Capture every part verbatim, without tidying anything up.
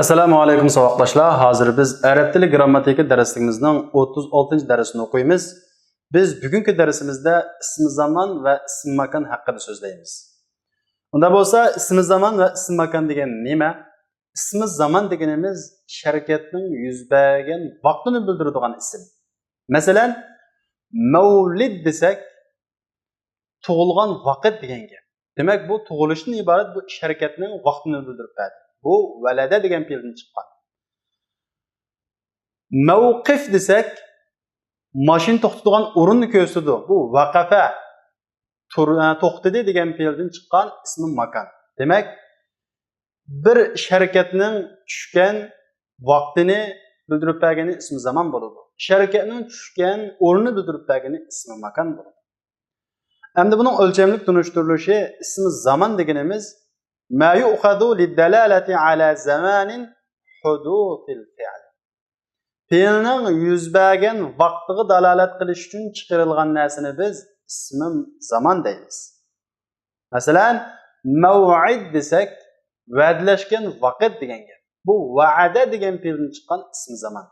ئەسسالامۇ ئەلەيكۇم ساۋاقداشلار. ھازىر بىز ئەرەب تىلى گرامماتىكا دەرسلىكىمىزنىڭ ئوتتۇز ئالتىنچى دەرسىنى ئوقۇيمىز. بىز بۈگۈنكى دەرسىمىزدە ئىسمى زامان ۋە ئىسمى ماكان ھەققىدە سۆزلەيمىز. ئۇنداق بولسا، ئىسمى زامان ۋە ئىسمى ماكان دېگەن نېمە؟ ئىسمى زامان دېگىنىمىز ئىش ھەرىكەتنىڭ يۈز بەرگەن ۋاقتىنى بىلدۈرىدىغان ئىسىم. مەسىلەن، مەۋلىد دېسەك، تۇغۇلغان ۋاقىت دېگەن گەپ. دېمەك، بۇ تۇغۇلۇشتىن ئىبارەت بۇ ئىش ھەرىكەتنىڭ ۋاقتىنى بىلدۈرۈپ بەردى. بۇ ۋەلەدە دېگەن پېئىلدىن چىققان. مەۋقىف دېسەك، ماشىنا توختىتىدىغان ئورۇننى كۆرسىتىدۇ. بۇ ۋەقەفە، تۇر-، ئە، توختىدى دېگەن پېئىلدىن چىققان ئىسمى ماكان. دېمەك، بىر ئىش ھەرىكەتنىڭ چۈشكەن ۋاقتىنى بىلدۈرۈپ بەرگىنى ئىسمى زامان بولىدۇ. ئىش ھەرىكەتنىڭ چۈشكەن ئورنىنى بىلدۈرۈپ بەرگىنى ئىسمى ماكان بولىدۇ. ئەمدى بۇنىڭ ئۆلچەملىك تونۇشتۇرۇلۇشى، ئىسمى زامان دېگىنىمىز ما يؤخذ للدلالة على زمان حدوث الفعل. پېئىلنىڭ يۈز بەرگەن ۋاقتىغا دالالەت قىلىش ئۈچۈن چىقىرىلغان نەرسىنى بىز ئىسمى زامان دەيمىز. مەسىلەن، مەۋئىد دېسەك، ۋەدىلەشكەن ۋاقىت دېگەن گەپ. بۇ ۋەئەدە دېگەن پېئىلدىن چىققان ئىسمى زامان.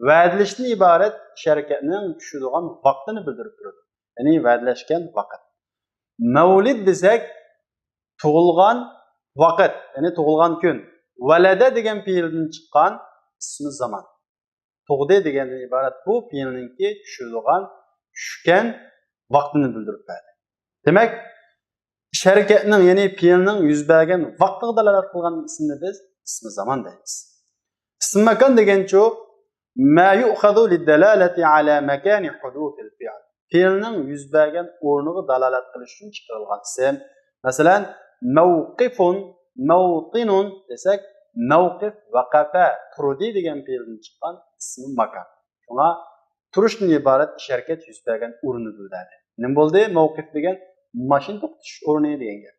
ۋەدىلىشتىن ئىبارەت ئىش ھەرىكەتنىڭ چۈشىدىغان ۋاقتىنى بىلدۈرۈپ تۇرىدۇ. يەنى ۋەدىلەشكەن ۋاقىت. مەۋلىد دېسەك، تۇغۇلغان ۋاقىت، يەنى تۇغۇلغان كۈن. ۋەلەدە دېگەن پېئىلدىن چىققان ئىسمى زامان. تۇغدى دېگەندىن ئىبارەت بۇ پېئىلنىڭكى چۈشىدىغان، چۈشكەن ۋاقتىنى بىلدۈرۈپ بەردى. دېمەك، ئىش ھەرىكەتنىڭ، يەنى پېئىلنىڭ يۈز بەرگەن ۋاقتىغا دالالەت قىلغان ئىسىمنى بىز ئىسمى زامان دەيمىز. ئىسمى ماكان دېگەنچۇ، ما يؤخذ للدلالة على مكان حدوث الفعل. پېئىلنىڭ يۈز بەرگەن ئورنىغا دالالەت قىلىش ئۈچۈن چىقىرىلغان ئىسىم. مەسىلەن، مەۋقىفۇن، مەۋتىنۇن دېسەك، مەۋقىف، ۋەقەفە، تۇردى دېگەن پېئىلدىن چىققان ئىسمى ماكان. شۇڭا تۇرۇشتىن ئىبارەت ئىش ھەرىكەت يۈز بەرگەن ئورنىنى بىلدۈردى. نېمە بولدى؟ مەۋقىف دېگەن ماشىنا توختىتىش ئورنى دېگەن گەپ.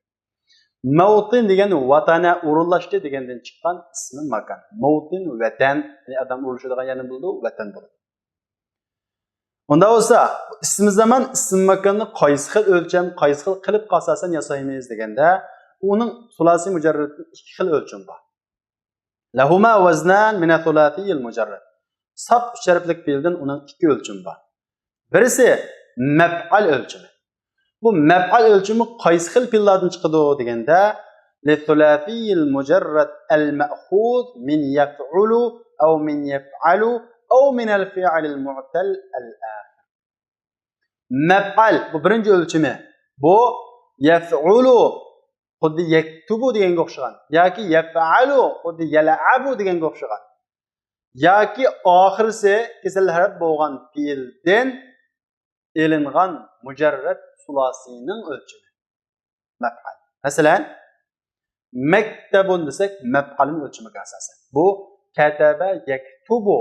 مەۋتىن دېگەن ۋەتەنە ئورۇنلاشتى دېگەندىن چىققان ئىسمى ماكان. مەۋتىن ۋەتەن، يەنى ئادەم ئورۇنلىشىدىغان يەرنى بىلدۇرىدۇ، ۋەتەن بولىدۇ. ئۇنداق بولسا، ئىسمى زامان، ئىسمى ماكاننى قايسى خىل ئۆلچەم، قايسى خىل قېلىپقا ئاساسەن ياسايمىز دېگەندە، ئۇنىڭ سۇلاسىي مۇجەررەتتىن ئىككى خىل ئۆلچىمى بار. لهما وزنان من الثلاثي المجرد. ساپ ئۈچ ھەرپلىك پېئىلدىن ئۇنىڭ ئىككى ئۆلچىمى بار. بىرسى مەپئال ئۆلچىمى. بۇ مەپئال ئۆلچىمى قايسى خىل پېئىللاردىن چىقىدۇ دېگەندە، للثلاثي المجرد المأخوذ من يفعل أو من يفعل أو من الفعل المعتل الآخر. مەپئال، بۇ بىرىنچى ئۆلچىمى. بۇ يەفئۇلۇ، خۇددى يەكتۇبۇ دېگەنگە ئوخشىغان. ياكى يەفئەلۇ، خۇددى يەلئەبۇ دېگەنگە ئوخشىغان. ياكى ئاخىرسى كېسەل ھەرپ بولغان پېئىلدىن ئېلىنغان مۇجەررەت سۇلاسىينىڭ ئۆلچىمى. مەپئال. مەسىلەن، مەكتەبۇن دېسەك، مەپئالىن ئۆلچىمىگە ئاساسەن. بۇ كەتەبە يەكتۇبۇ،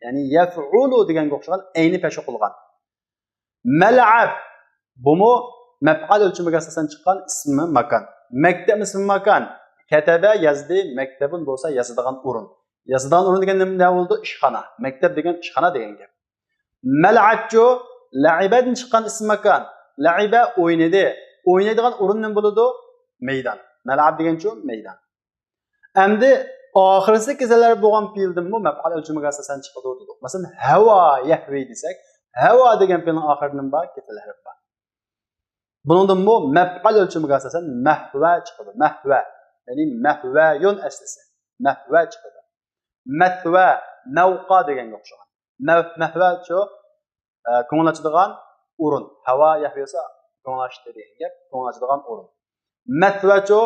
يەنى يەفئۇلۇ دېگەنگە ئوخشىغان ئەينى پەش ئوقۇلغان. مەلئەب، بۇمۇ مەپئال ئۆلچىمىگە ئاساسەن چىققان ئىسمى ماكان. مەكتەپ ئىسمى ماكان. كەتەبە يازدى، مەكتەبۇن بولسا يازىدىغان ئورۇن. يازىدىغان ئورۇن دېگەن نېمە، نېمە بولىدۇ؟ ئىشخانا. مەكتەپ دېگەن ئىشخانا دېگەن گەپ. مەلئەبچۇ، لەئىبەدىن چىققان ئىسىم ماكان. لەئىبە ئوينىدى. ئوينايدىغان ئورۇن نېمە بولىدۇ؟ مەيدان. مەلئەب دېگەنچۇ؟ مەيدان. ئەمدى ئاخىرسى كېسەللەر بولغان پېئىلدىنمۇ مەپئال ئۆلچىمىگە ئاساسەن چىقىدۇ دېدۇق. مەسىلەن، ھەۋا يەھۋى دېسەك، ھەۋا دېگەن پېئىلنىڭ ئاخىرىدا نېمە بار؟ كېسەل ھەرپ بار. بۇنىڭدىنمۇ مەپئال ئۆلچىمىگە ئاساسەن مەھۋە چىقىدۇ. مەھۋە. يەنى مەھۋەيۇن ئەسلىسى. مەھۋە چىقىدۇ. مەتۋە، مەۋقا دېگەنگە ئوخشىغان. مەھ-، مەھۋەچۇ، ئە، كۆڭۈل ئاچىدىغان ئورۇن. ھەۋا يەھۋى بولسا كۆڭۈل ئاچتى دېگەن گەپ، كۆڭۈل ئاچىدىغان ئورۇن. مەتۋەچۇ،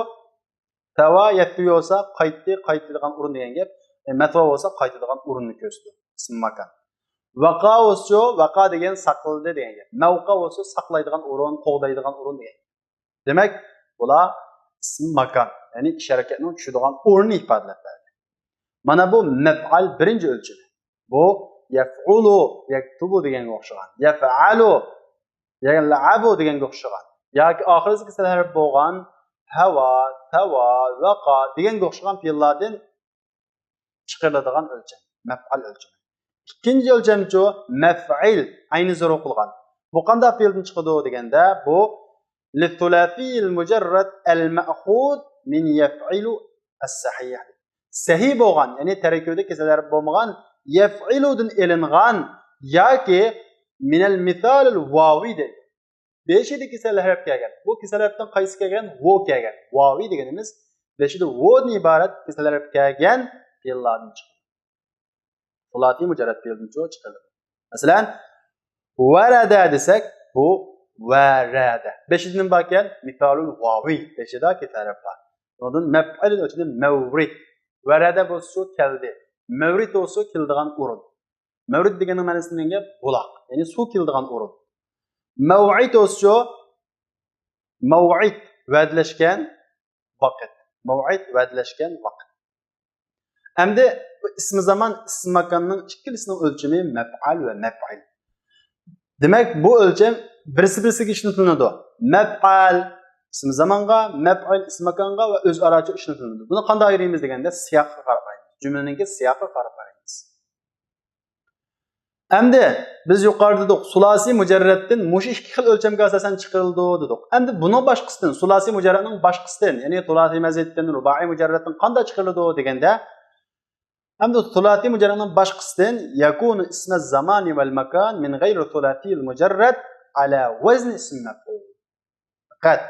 تەۋا يەتتى بولسا قايتتى، قايتىدىغان ئورۇن دېگەن گەپ. ئە، مەتۋا بولسا قايتىدىغان ئورۇننى كۆرسىتىدۇ. ئىسمى ماكان. ۋەقا بولسىچۇ، ۋەقا دېگەن ساقلىدى دېگەن گەپ. مەۋقا بولسا ساقلايدىغان ئورۇن، قوغدايدىغان ئورۇن دېگەن گەپ. دېمەك، بۇلار ئىسمى ماكان، يەنى ئىش ھەرىكەتنىڭ چۈشىدىغان ئورنىنى ئىپادىلەپ بەردى. مانا بۇ مەپئال بىرىنچى ئۆلچىمى. بۇ يەفئۇلۇ، يەكتۇبۇ دېگەنگە ئوخشىغان. يەفئەلۇ، يەلئەبۇ دېگەنگە ئوخشىغان. ياكى ئاخىرىسى كېسەل ھەرپ بولغان ھەۋا، تەۋا، ۋەقا دېگەنگە ئوخشىغان پېئىللاردىن چىقىرىلىدىغان ئۆلچەم، مەپئال ئۆلچىمى. ئىككىنچى ئۆلچەمچۇ؟ مەفئىل، ئەينى زور ئوقۇلغان. بۇ قانداق پېئىلدىن چىقىدۇ دېگەندە، بۇ للثلاثي المجرد المأخوذ من يفعل الصحيح. سەھىھ بولغان، يەنى تەركىبىدە كېسەل ھەرپ بولمىغان، يەفئىلۇدىن ئېلىنغان ياكى مىنەل مىسالىل ۋاۋى دەيدۇ. بېشىدا كېسەل ھەرپ كەلگەن. بۇ كېسەل ھەرپتىن قايسى كەلگەن؟ ۋو كەلگەن. ۋاۋى دېگىنىمىز بېشىدا ۋودىن ئىبارەت كېسەل ھەرپ كەلگەن پېئىللاردىن چىقىدۇ. سۇلاسىي مۇجەررەت پېئىلدىنچۇ چىقىدۇ. مەسىلەن، ۋەرەدە دېسەك، بۇ ۋەرەدە. بېشىدا نېمە باركەن؟ مىسالۇل ۋاۋى. بېشىدا كېسەل ھەرپ بار. ئۇنىڭدىن مەپئۇل ئۆلچىمى مەۋرىد. ۋەرەدە بولسا شۇ كەلدى. مەۋرىد بولسا كېلىدىغان ئورۇن. مەۋرىد دېگەننىڭ مەنىسى نېمە؟ بۇلاق. يەنى سۇ كېلىدىغان ئورۇن. مەۋئىد بولسا شۇ مەۋئىد، ۋەدىلەشكەن ۋاقىت. مەۋئىد، ۋەدىلەشكەن ۋاقىت. ئەمدى بۇ ئىسمى زامان، ئىسمى ماكاننىڭ ئىككىلىسىنىڭ ئۆلچىمى مەپئال ۋە مەپئىل. دېمەك، بۇ ئۆلچەم بىرسى بىرسىگە ئىشلىتىلىدۇ. مەپئال ئىسمى زامانغا، مەپئىل ئىسمى ماكانغا ۋە ئۆزئارا ئىشلىتىلىدۇ. بۇنى قانداق ئايرىيمىز دېگەندە، سىياققا قاراپ ئايرىيمىز. جۈملىنىڭكى سىياقىغا قاراپ ئايرىيمىز. ئەمدى بىز يۇقىرىدا دېدۇق، سۇلاسىي مۇجەررەتتىن مۇشۇ ئىككى خىل ئۆلچەمگە ئاساسەن چىقىرىلىدۇ دېدۇق. ئەمدى بۇنىڭ باشقىسىدىن، سۇلاسىي مۇجەررەتنىڭ باشقىسىدىن، يەنى سۇلاسىي مەزىدتىن، رۇبائىي مۇجەررەتتىن قانداق چىقىرىلىدۇ دېگەندە، ئەمدى سۇلاسىي مۇجەررەتنىڭ باشقىسىدىن يەكۇنۇ ئىسمە زامانى ۋەل ماكان مىن غەيرى سۇلاسىيىل مۇجەررەت ئەلا ۋەزنى ئىسمى مەپئۇل. دىققەت!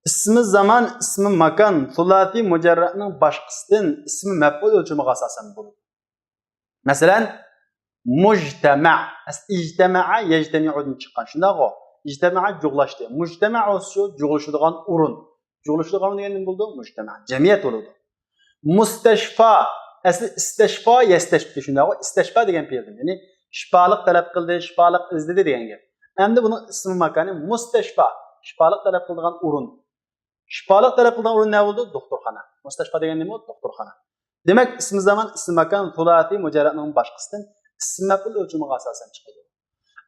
ئىسمى زامان، ئىسمى ماكان سۇلاسىي مۇجەررەتنىڭ باشقىسىدىن ئىسمى مەپئۇل ئۆلچىمىگە ئاساسەن بولىدۇ. مەسىلەن، مۇجتەمە. ئەسلى ئىجتەمەئە يەجتەمىئۇدىن چىققان، شۇنداقغۇ؟ ئىجتەمەئە جۇغلاشتى. مۇجتەمە بولسا شۇ جۇغلىشىدىغان ئورۇن. جۇغلىشىدىغان ئورۇن دېگەن نېمە بولىدۇ؟ مۇجتەمە. جەمئىيەت بولىدۇ. مۇستەشفا. ئەسلى ئىستەشفا يەستەشفى، شۇنداقغۇ؟ ئىستەشفا دېگەن پېئىلدىن. يەنى شىپالىق تەلەپ قىلدى، شىپالىق ئىزدىدى دېگەن گەپ. ئەمدى بۇنىڭ ئىسمى ماكانى مۇستەشفا. شىپالىق تەلەپ قىلىدىغان ئورۇن. شىپالىق تەلەپ قىلىدىغان ئورۇن نە بولىدۇ؟ دوختۇرخانا. مۇستەشفا دېگەن نېمە؟ دوختۇرخانا. دېمەك، ئىسمى زامان، ئىسمى ماكان سۇلاسىي مۇجەررەتنىڭ باشقىسىدىن ئىسمى مەپئۇل ئۆلچىمىگە ئاساسەن چىقىدۇ.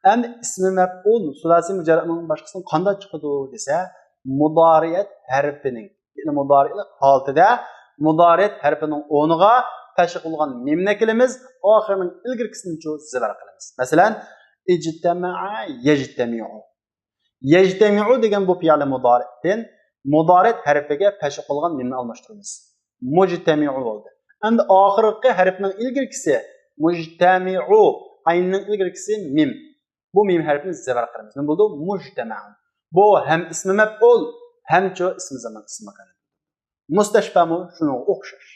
ئەمدى ئىسمى مەپئۇل سۇلاسىي مۇجەررەتنىڭ باشقىسىدىن قانداق چىقىدۇ دېسە، مۇدارىئەت ھەرپىنىڭ، يەنى مۇدارىئەت ھالىتىدە مۇدارىئەت ھەرپىنىڭ ئورنىغا پەشقە قويۇلغان مىمنى ئەكىلىمىز، ئاخىرىنىڭ ئىلگىرىكىسىنىچۇ زىبەر قىلىمىز. مەسىلەن، ئىجتەمەئە يەجتەمىئۇ. يەجتەمىئۇ دېگەن بۇ پېئىلى مۇدارىئدىن مۇدارىئەت ھەرپىگە پەشقە قويۇلغان مىمنى ئالماشتۇرىمىز. مۇجتەمىئۇ بولدى. ئەمدى ئاخىرقى ھەرپنىڭ ئىلگىرىكىسى مۇجتەمىئۇ، ئەيننىڭ ئىلگىرىكىسى مىم. بۇ مىم ھەرپىنى زىبەر قىلىمىز. نېمە بولدى؟ مۇجتەمەئۇ. بۇ ھەم ئىسمى مەپئۇل، ھەمچۇ ئىسمى زامان، ئىسمى ماكان. مۇستەشفامۇ شۇنىڭغا ئوخشاش.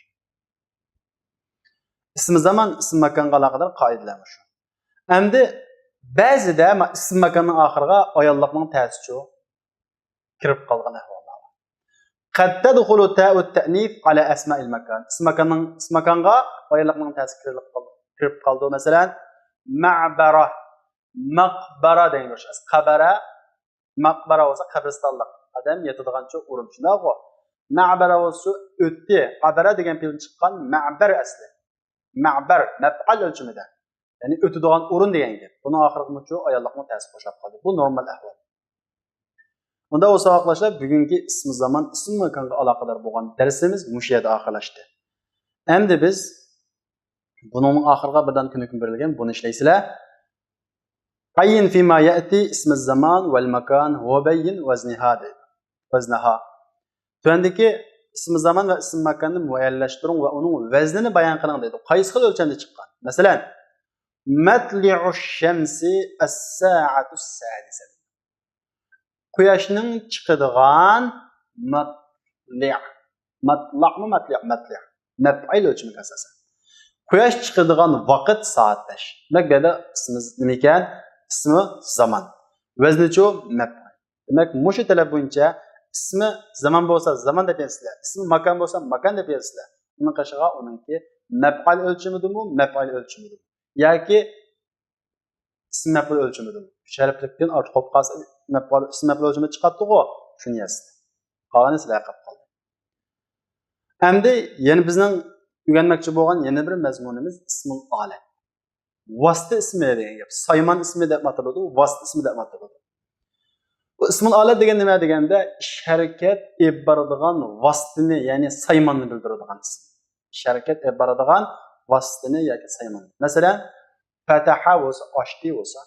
ئىسمى زامان، ئىسمى ماكانغا ئالاقىدار قائىدىلەر مۇشۇ. ئەمدى بەزىدە ما-، ئىسمى ماكاننىڭ ئاخىرىغا ئاياللىقنىڭ تەسىچۇ كىرىپ قالغان ئەھۋاللار بار. قەد تەدخۇلۇ تەئۇت تەئنىس ئەلا ئەسمائىل ماكان. ئىسمى ماكاننىڭ، ئىسمى ماكانغا ئاياللىقنىڭ تەسى كىرىپ قال-، كىرىپ قالدى. مەسىلەن، مەبەرە، مەقبەرە دېگەن ئوخشاش. قەبەرە، مەقبەرە بولسا قەبرىستانلىق، ئادەم ياتىدىغان شۇ ئورۇن، شۇنداقغۇ؟ مەبەرە بولسا شۇ ئۆتتى. قەبەرە دېگەن پېئىلدىن چىققان مەبەر ئەسلى. مەبەر، مەپئال ئۆلچىمىدە. يەنى ئۆتىدىغان ئورۇن دېگەن گەپ. بۇنىڭ ئاخىرىغىمۇچۇ ئاياللىقمۇ تەسى قوشۇلۇپ قالدى. بۇ نورمال ئەھۋال. ئۇندا بولسا ساۋاقداشلار، بۈگۈنكى ئىسمى زامان، ئىسمى ماكانغا ئالاقىدار بولغان دەرسىمىز مۇشۇ يەردە ئاخىرلاشتى. ئەمدى بىز بۇنىڭ ئاخىرىغا بىر دانە كۆنۈكمە بېرىلگەن، بۇنى ئىشلەيسىلەر. ئەيين فىما يەتى ئىسمى زامان ۋەل ماكان ۋە بەيين ۋەزنىھا دەيدۇ. ۋەزنىھا. تۆۋەندىكى ئىسمى زامان ۋە ئىسمى ماكاننى مۇئەييەنلەشتۈرۈڭ ۋە ئۇنىڭ ۋەزنىنى بايان قىلىڭ دەيدۇ. قايسى خىل ئۆلچەمدە چىققان؟ مەسىلەن، مەتلىئۇش شەمسى ئەسسائەتۇس سادىسە. قۇياشنىڭ چىقىدىغان مەتلىئ. مەتلەئمۇ مەتلىئ؟ مەتلىئ. مەپئۇل ئۆلچىمىگە ئاساسەن. قۇياش چىقىدىغان ۋاقىت سائەت بەش. دېمەك، بۇ يەردە ئىسمى نېمە ئىكەن؟ ئىسمى زامان. ۋەزنىچۇ؟ مەپئۇل. دېمەك، مۇشۇ تەلەپ بويىچە ئىسمى زامان بولسا زامان دەپ يازىسىلەر، ئىسمى ماكان بولسا ماكان دەپ يازىسىلەر. ئۇنىڭ قېشىغا ئۇنىڭكى مەپئۇل ئۆلچىمىدىمۇ، مەپئۇل ئۆلچىمىدىمۇ ياكى ئىسمى مەپئۇل ئۆلچىمىدىمۇ؟ ئۈچ ھەرپلىكتىن ئارتۇق بولۇپ قالسا، مەپئۇل، ئىسمى مەپئۇل ئۆلچىمىدە چىقاتتىغۇ؟ شۇنى يازىسىلەر. قالغىنى سىلەرگە قېلىپ قالدى. ئەمدى يەنە بىزنىڭ ئۆگەنمەكچى بولغان يەنە بىر مەزمۇنىمىز ئىسمۇل ئالەت. ۋاسىتە ئىسمى دېگەن گەپ. سايمان ئىسمى دەپ ئاتىلىدۇ، ۋاسىتە ئىسمى دەپ ئاتىلىدۇ. بۇ ئىسمۇل ئالەت دېگەن نېمە دېگەندە، ئىش ھەرىكەت ئېلىپ بارىدىغان ۋاسىتىنى، يەنى سايماننى بىلدۈرىدىغان ئىسىم. ئىش ھەرىكەت ئېلىپ بارىدىغان ۋاسىتىنى ياكى سايماننى. مەسىلەن، پەتەھە بولسا، ئاچتى بولسا،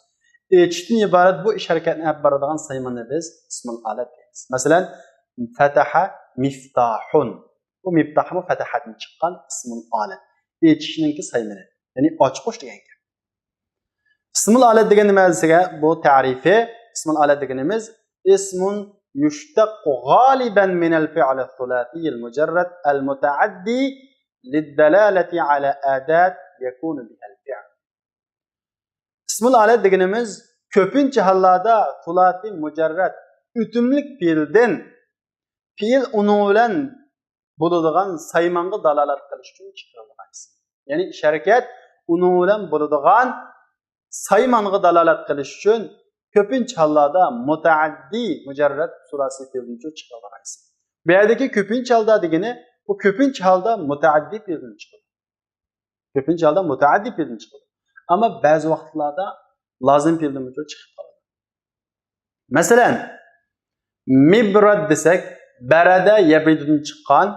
ئېچىشتىن ئىبارەت بۇ ئىش ھەرىكەتنى ئېلىپ بارىدىغان سايماننى بىز ئىسمۇل ئالەت دەيمىز. مەسىلەن، فەتەھە مىفتاھۇن. بۇ مىپتاھمۇ فەتھەدىن چىققان ئىسمۇل ئالەت. ئېچىشنىڭكى سايمىنى. يەنى ئاچقۇچ دېگەن گەپ. ئىسمۇل ئالەت دېگەن نېمە دېسەك، بۇ تەرىپى، ئىسمۇل ئالەت دېگىنىمىز اسم يشتق غالبا من الفعل الثلاثي المجرد المتعدي للدلالة على أداة يكون بها الفعل. ئىسمۇل ئالەت دېگىنىمىز كۆپىنچە ھاللاردا سۇلاسىي مۇجەررەت ئۆتۈملۈك پېئىلدىن پېئىل ئۇنىڭ بىلەن بولىدىغان سايمانغا دالالەت قىلىش ئۈچۈن چىقىرىلغان ئىسىم. يەنى ئىش ھەرىكەت ئۇنىڭ بىلەن بولىدىغان سايمانغا دالالەت قىلىش ئۈچۈن كۆپىنچە ھاللاردا مۇتەئەددىي مۇجەررەت سۇلاسىي پېئىلدىن چىقىرىلغان ئىسىم. بۇ يەردىكى كۆپىنچە ھالدا دېگىنى، بۇ كۆپىنچە ھالدا مۇتەئەددىي پېئىلدىن چىقىدۇ. كۆپىنچە ھالدا مۇتەئەددىي پېئىلدىن چىقىدۇ. ئەمما بەزى ۋاقىتلاردا لازىم پېئىلدىنمۇ چىقىپ قالىدۇ. مەسىلەن، مىبرەد دېسەك، بەرەدە يەبرىدۇدىن چىققان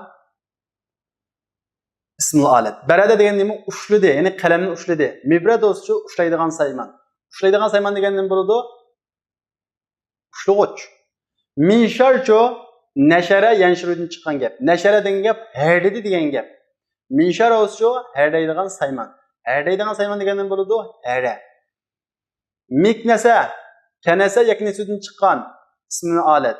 ئىسمۇل ئالەت. بەرەدە دېگەن نېمە؟ ئۇشلىدى، يەنى قەلەمنى ئۇشلىدى. مىبرەد بولسىچۇ ئۇشلايدىغان سايمان. ئۇشلايدىغان سايمان دېگەن نېمە بولىدۇ؟ ئۇشلىغۇچ. مىنشارچۇ نەشەرە يەنشۇرۇدىن چىققان گەپ. نەشەرە دېگەن گەپ ھەردىدى دېگەن گەپ. مىنشار بولسىچۇ ھەردەيدىغان سايمان. ھەردەيدىغان سايمان دېگەن نېمە بولىدۇ؟ ھەرە. مىكنەسە، كەنەسە يەكنىسىدىن چىققان ئىسمۇل ئالەت.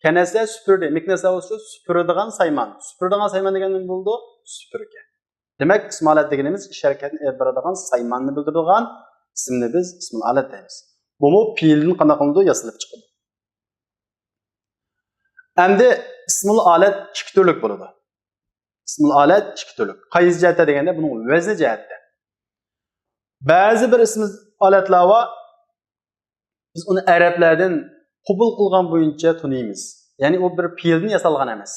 كەنەسە سۈپۈردى. مىكنەسە بولسىچۇ سۈپۈرىدىغان سايمان. سۈپۈرىدىغان سايمان دېگەن نېمە بولىدۇ؟ سۈپۈرگە. دېمەك، ئىسمۇل ئالەت دېگىنىمىز ئىش ھەرىكەتنى ئېلىپ بارىدىغان سايماننى بىلدۈرىدىغان ئىسىمنى بىز ئىسمۇل ئالەت دەيمىز. بۇمۇ پېئىلدىن قانداق قىلىنىدۇ؟ ياسىلىپ چىقىدۇ. ئەمدى ئىسمۇل ئالەت ئىككى تۈرلۈك بولىدۇ. ئىسمۇل ئالەت ئىككى تۈرلۈك. قايسى جەھەتتە دېگەندە، بۇنىڭ ۋەزنى جەھەتتە. بەزى بىر ئىسمۇل ئالەتلەر بار، بىز ئۇنى ئەرەبلەردىن قوبۇل قىلغان بويىچە تونۇيمىز. يەنى ئۇ بىر پېئىلدىن ياسالغان ئەمەس.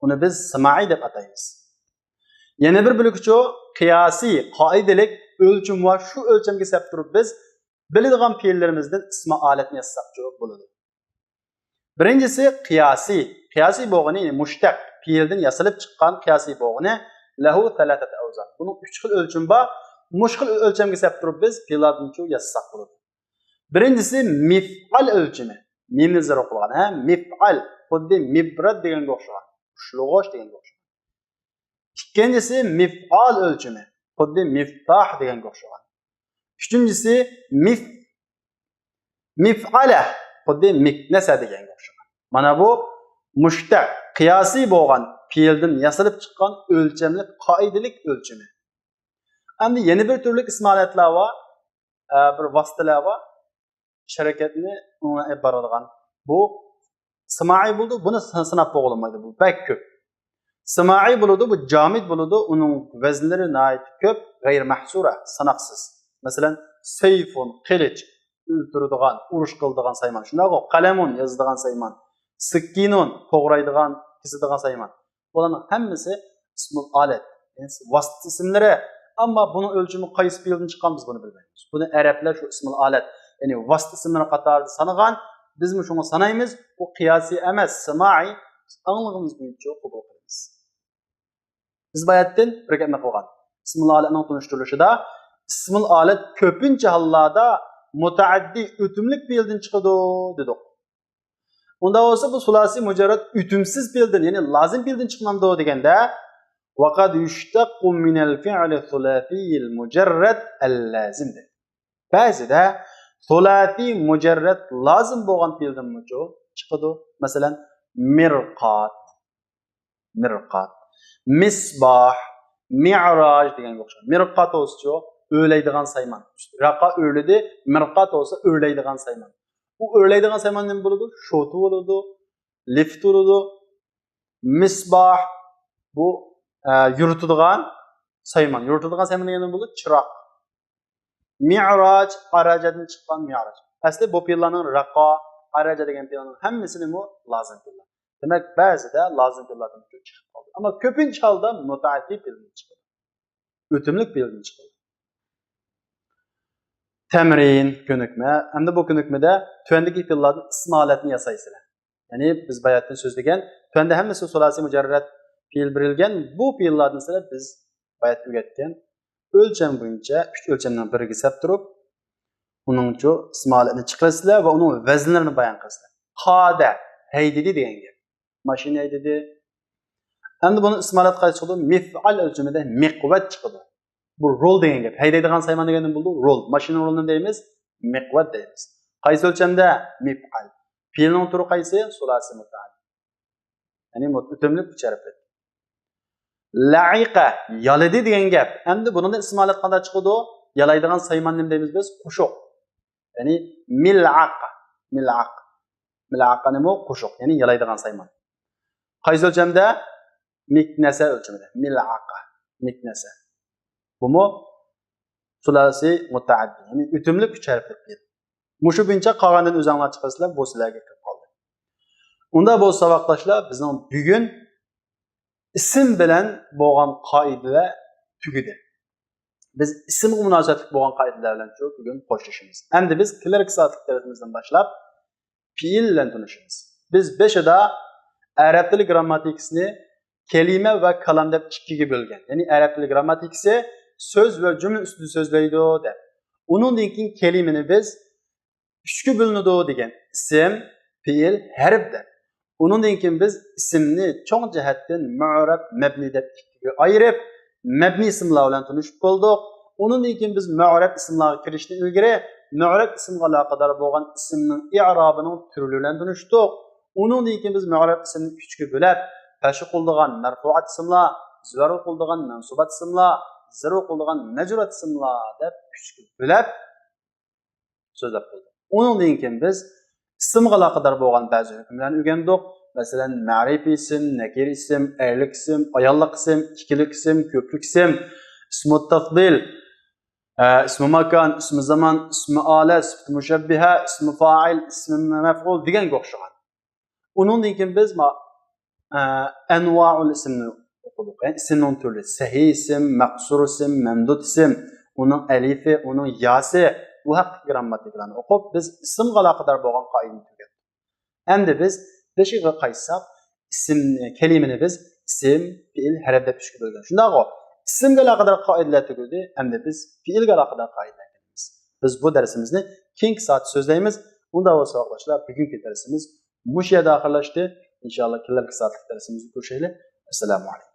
ئۇنى بىز سىمائىي دەپ ئاتايمىز. يەنە بىر بۆلىكىچۇ قىياسىي، قائىدىلىك ئۆلچىمى بار، شۇ ئۆلچەمگە سەپ تۇرۇپ بىز بىلىدىغان پېئىللىرىمىزدىن ئىسمۇل ئالەتنى ياسىساقچۇ بولىدۇ. بىرىنچىسى قىياسىي. قىياسىي بولغىنى، يەنى مۇشتەق پېئىلدىن ياسىلىپ چىققان قىياسىي بولغىنى، لەھۇ سەلاسەتۇ ئەۋزان. بۇنىڭ ئۈچ خىل ئۆلچىمى بار. مۇشۇ خىل ئۆلچەمگە سەپ تۇرۇپ بىز پېئىللاردىنچۇ ياسىساق بولىدۇ. بىرىنچىسى مىفئال ئۆلچىمى. مىمنى زەر قىلغان، ھە، مىفئال. خۇددى مىبرەت دېگەنگە ئوخشىغان. ئۇشلىغۇچ دېگەنگە ئوخشىغان. ئىككىنچىسى مىفئال ئۆلچىمى. خۇددى مىفتاھ دېگەنگە ئوخشىغان. ئۈچىنچىسى مىف-، مىفئالە. خۇددى مىكنەسە دېگەنگە ئوخشىغان. مانا بۇ مۇشتەق، قىياسىي بولغان پېئىلدىن ياسىلىپ چىققان ئۆلچەملىك، قائىدىلىك ئۆلچىمى. ئەمدى يەنە بىر تۈرلۈك ئىسمۇل ئالەتلەر بار، ئە، بىر ۋاسىتىلەر بار. ئىش ھەرىكەتنى ئۇنىڭ ئېلىپ بارىدىغان. بۇ سىمائىي بولىدۇ، بۇنى سان-، ساناپ بولغىلىمايدۇ، بۇ بەك كۆپ. سىمائىي بولىدۇ، بۇ جامىد بولىدۇ، ئۇنىڭ ۋەزنلىرى ناھايىتى كۆپ، غەير مەھسۇرە، ساناقسىز. مەسىلەن، سەيفۇن، قىلىچ، ئۆلتۈرىدىغان، ئۇرۇش قىلىدىغان سايمان، شۇنداققۇ؟ قەلەمۇن، يازىدىغان سايمان، سىككىنۇن، توغرايدىغان، كېسىدىغان سايمان. بۇلارنىڭ ھەممىسى ئىسمۇل ئالەت، يەنى ۋاسىتە ئىسىملىرى. ئەمما بۇنىڭ ئۆلچىمى قايسى پېئىلدىن چىققان، بىز بۇنى بىلمەيمىز. بۇنى ئەرەبلەر شۇ ئىسمۇل ئالەت، يەنى ۋاسىتە ئىسىملىرى قاتارىدا سانىغان، بىزمۇ شۇڭا سانايمىز. بۇ قىياسىي ئەمەس، سىمائىي، بىز ئاڭلىغىنىمىز بويىچە قوبۇل قىلىمىز. بىز باياتتىن بىر گەپنى قىلغان. ئىسمۇل ئالەتنىڭ تونۇشتۇرۇلۇشىدا ئىسمۇل ئالەت كۆپىنچە ھاللاردا مۇتەئەددىي ئۆتۈملۈك پېئىلدىن چىقىدۇ دېدۇق. ئۇنداق بولسا بۇ سۇلاسىي مۇجەررەت ئۆتۈمسىز پېئىلدىن، يەنى لازىم پېئىلدىن چىقمامدۇ دېگەندە، وقد يشتق من الفعل الثلاثي المجرد اللازم دېدى. بەزىدە سۇلاسىي مۇجەررەت لازىم بولغان پېئىلدىنمۇچۇ چىقىدۇ. مەسىلەن، مىرقات، مىرقات، مىسباھ، مىئراج دېگەنگە ئوخشايدۇ. مىرقات بولسىچۇ ئۆرلەيدىغان سايمان. رەقا ئۆرلىدى، مىرقات بولسا ئۆرلەيدىغان سايمان. ئۇ ئۆرلەيدىغان سايمان نېمە بولىدۇ؟ شوتا بولىدۇ، لىفت بولىدۇ. مىسباھ، بۇ، ئە، يورۇتىدىغان سايمان. يورۇتىدىغان سايمان دېگەن نېمە بولىدۇ؟ چىراغ. مىئراج، ئەرەجەدىن چىققان مىئراج. ئەسلى بۇ پېئىللارنىڭ، رەقا، ئەرەجە دېگەن پېئىللارنىڭ ھەممىسىنىمۇ لازىم پېئىللار. دېمەك، بەزىدە لازىم پېئىللاردىن چىقىپ قالدى. ئەمما كۆپىنچە ھالدا مۇتەئەددىي پېئىلدىن چىقىدۇ. ئۆتۈملۈك پېئىلدىن چىقىدۇ. تەمرىن، كۆنۈكمە. ئەمدى بۇ كۆنۈكمىدە تۆۋەندىكى پېئىللاردىن ئىسمۇل ئالەتنى ياسايسىلەر. يەنى بىز باياتتىن سۆزلىگەن، تۆۋەندە ھەممىسى سۇلاسىي مۇجەررەت پېئىل بېرىلگەن بۇ پېئىللاردىن سىلەر بىز بايات ئۆگەتكەن ئۆلچەم بويىچە ئۈچ ئۆلچەمنىڭ بىرىگە سەپ تۇرۇپ، ئۇنىڭچۇ ئىسمۇل ئالەتنى چىقىرىسىلەر ۋە ئۇنىڭ ۋەزىنلىرىنى بايان قىلىسىلەر. قادە، ھەيدىدى دېگەن گەپ. ماشىنا ھەيدىدى. ئەمدى بۇنى ئىسمالات قايسى چىقىدۇ؟ مىفئال ئۆلچىمىدە مىقۋەت چىقىدۇ. بۇ رول دېگەن گەپ. ھەيدەيدىغان سايمان دېگەن نېمە بولىدۇ؟ رول. ماشىنا رولىنى نېمە دەيمىز؟ مىقۋەت دەيمىز. قايسى ئۆلچەمدە؟ مىفئال. پېئىلنىڭ تۈرى قايسى؟ سۇلاسىي مۇتەئەددى. يەنى مۇت-، ئۆتۈملۈك ئۈچ ھەرپلىك. لەئىقە، يالىدى دېگەن گەپ. ئەمدى بۇنىڭدا ئىسمالات قانداق چىقىدۇ؟ يالايدىغان سايمان نېمە دەيمىز بىز؟ قوشۇق. يەنى مىلئاق. مىلئاق. مىلئاق نېمە ئۇ؟ قوشۇق. يەنى يالايدىغان سايمان. قايسى ئۆلچەمدە؟ مىكنەسە ئۆلچىمىدە. مىلئاقە. مىكنەسە. بۇمۇ سۇلاسىي مۇتەئەددى. يەنى ئۆتۈملۈك ئۈچ ھەرپلىك پېئىل. مۇشۇ بويىچە قالغانلىرىنى ئۆزۈڭلار چىقىرىسىلەر، بۇ سىلەرگە كىرىپ قالدى. ئۇندا بۇ ساۋاقداشلار، بىزنىڭ بۈگۈن ئىسىم بىلەن بولغان قائىدىلەر تۈگىدى. بىز ئىسىمغا مۇناسىۋەتلىك بولغان قائىدىلەر بىلەن شۇ بۈگۈن خوشلىشىمىز. ئەمدى بىز كېلەركى سائەتلىك دەرسىمىزدىن باشلاپ پېئىل بىلەن تونۇشىمىز. بىز بېشىدا ئەرەب تىلى گىرامماتىكىسىنى كەلىمە ۋە كالام دەپ ئىككىگە بۆلگەن. يەنى ئەرەب تىلى گىرامماتىكىسى سۆز ۋە جۈملە ئۈستىدە سۆزلەيدۇ دەپ. ئۇنىڭدىن كېيىن كەلىمىنى بىز ئۈچكە بۆلۈنىدۇ دېگەن. ئىسىم، پېئىل، ھەرپ دەپ. ئۇنىڭدىن كېيىن بىز ئىسىمنى چوڭ جەھەتتىن مۇئرەب، مەبنىي دەپ ئىككىگە ئايرىپ، مەبنىي ئىسىملار بىلەن تونۇشۇپ بولدۇق. ئۇنىڭدىن كېيىن بىز مۇئرەب ئىسىملارغا كىرىشتىن ئىلگىرى مۇئرەب ئىسىمغا ئالاقىدار بولغان ئىسىمنىڭ ئىئرابىنىڭ تۈرلىرى بىلەن تونۇشتۇق. ئۇنىڭدىن كېيىن بىز مۇئرەب ئىسىمنى ئۈچكە بۆلۈپ، پەشۇ قىلىدىغان مەرپۇئات ئىسىملار، زەرۇ قىلىدىغان مەنسۇبات ئىسىملار، زەرۇ قىلىدىغان مەجرۇرات ئىسىملار دەپ ئۈچكە بۆلۈپ، سۆزلەپ بولدۇق. ئۇنىڭدىن كېيىن بىز ئىسىمغا ئالاقىدار بولغان بەزى ھۆكۈملەرنى ئۆگەندۇق. مەسىلەن، مەرىپىي ئىسىم، نەكىرە ئىسىم، ئەرلىك ئىسىم، ئاياللىق ئىسىم، ئىككىلىك ئىسىم، كۆپلۈك ئىسىم، ئىسمۇ تەفزىل، ئە، ئىسمۇ ماكان، ئىسمۇ زامان، ئىسمۇ ئالەت، سۈپىتى مۇشەببىھە، ئىسمۇ فائىل، ئىسمۇ مەفئۇل دېگەنگە ئوخشىغان. ئۇنىڭدىن كېيىن بىز ما-، ئە، ئەنۋائۇل ئىسىمنى ئوقۇدۇق. يەنى ئىسىمنىڭ تۈرلىرى، سەھىھ ئىسىم، مەقسۇر ئىسىم، مەمدۇد ئىسىم، ئۇنىڭ ئەلىفى، ئۇنىڭ ياسى، بۇ ھەقتىكى گىرامماتىكىلارنى ئوقۇپ، بىز ئىسىمغا ئالاقىدار بولغان قائىدىنى تۈگەتتۇق. ئەمدى بىز بېشىغا قايتساق، ئىسىم، كەلىمىنى بىز ئىسىم، پېئىل، ھەرپ دەپ ئۈچكە بۆلگەن. شۇنداقغۇ؟ ئىسىمگە ئالاقىدار قائىدىلەر تۈگىدى، ئەمدى بىز پېئىلگە ئالاقىدار قائىدىلەرگە كېلىمىز. بىز بۇ دەرسىمىزنى كېيىنكى سائەتتە سۆزلەيمىز. ئۇنداق بولسا ساۋاقداشلار، بۈگۈنكى دەرسىمىز مۇشۇ يەردە ئاخىرلاشتى. ئىنشائاللا، كېلەركى سائەتلىك دەرسىمىزدە كۆرۈشەيلى. ئەسسالامۇ ئەلەيكۇم.